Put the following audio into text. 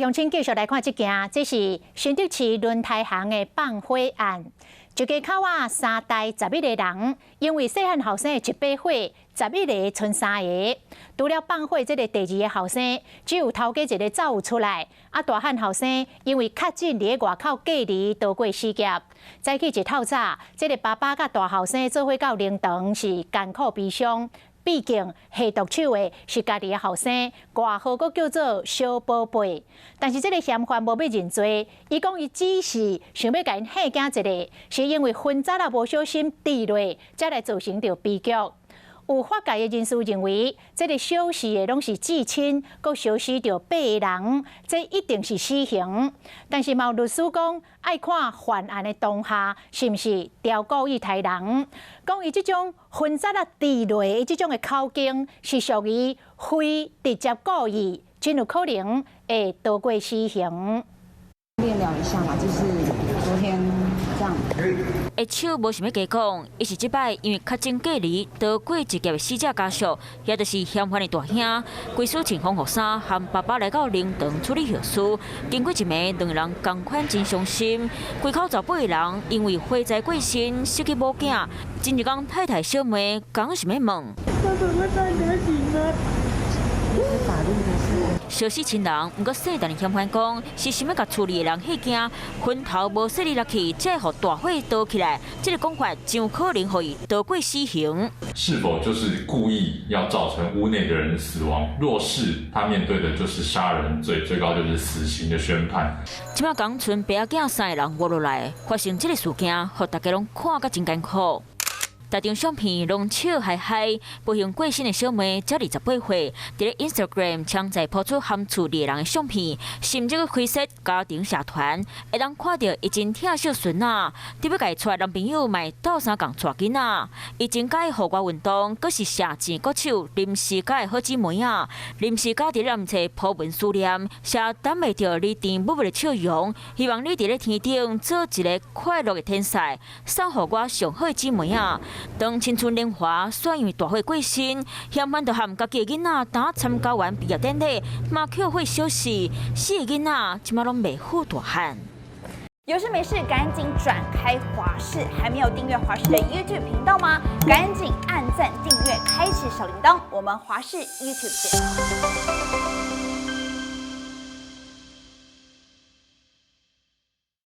鄉親繼續來看這件，這是新竹市輪胎行的放火案。一家口仔三代11個人，因為細漢後生的一把火，11個賰三个。除了放火這个第二个後生，只有頭家一个走出來。啊，大漢後生因為確診佇咧外口隔離，逃過死劫。早起一透早，這个爸爸佮大後生做伙到靈堂是艱苦悲傷。畢竟下毒手的是家己的後生，外號閣叫做小寶貝。但是這个嫌犯無欲認罪，伊講伊只是想欲共𪜶嚇驚一下，是因為薰渣仔無小心滴落，才來造成著悲劇。有法界的人士認為，這个燒死的攏是至親，閣燒死著八个人，這一定是死刑。但是嘛有律師講，愛看犯案的當下是毋是刁故意刣人。講伊這種薰渣仔滴落的這種的口徑，是屬於非直接故意，真有可能會逃過死刑。練聊一下嘛，就是昨天這樣。下手無想欲加講，伊是這擺因為確診隔離逃過一劫的死者家屬，也就是嫌犯的大兄，規身穿防護衫，和爸爸來到靈堂處理後事。經過一暝，兩个人仝款真傷心。規口18個人因為火災過身，失去某囝。前一工太太小妹講想欲問。他怎麼在哪裡呢？法律的事。燒死親人，毋過姓陳的嫌犯講，是想欲共厝裡的人嚇驚，薰頭無細膩落去，才會予大火燒起來。這个講法真有可能予伊逃過死刑。是否就是故意要造成屋內的人死亡？若是，他面對的就是殺人罪，最高就是死刑的宣判。這擺仝賰爸仔囝三个人活落來，發生這个事件，予大家攏看甲真艱苦。大張相片攏笑嗨嗨，不幸過身的小妹才28歲，佇咧 Instagram 搶在 po 出含厝裡的人的相片，甚至閣開設家庭社團，會當看著伊真疼惜孫仔，特欲共伊帶男朋友嘛鬥相共帶囡仔，伊真佮意戶外運動，閣是射箭國手林思佳的好姊妹仔。林思佳佇咧面冊 po 文思念，寫等袂著你甜蜜蜜的笑容，希望你佇咧天頂做一个快樂的天使，送予我上好的姊妹仔。當青春年華煞因為大火過身，嫌犯就和家己的囡仔當參加完畢業典禮，嘛去予火燒死，四个囡仔這馬攏袂赴大漢。有事沒事趕緊轉開華視，還沒有訂閱華視的 YouTube 頻道嗎？趕緊按讚、訂閱、開啟小鈴鐺，我們華視 YouTube 見。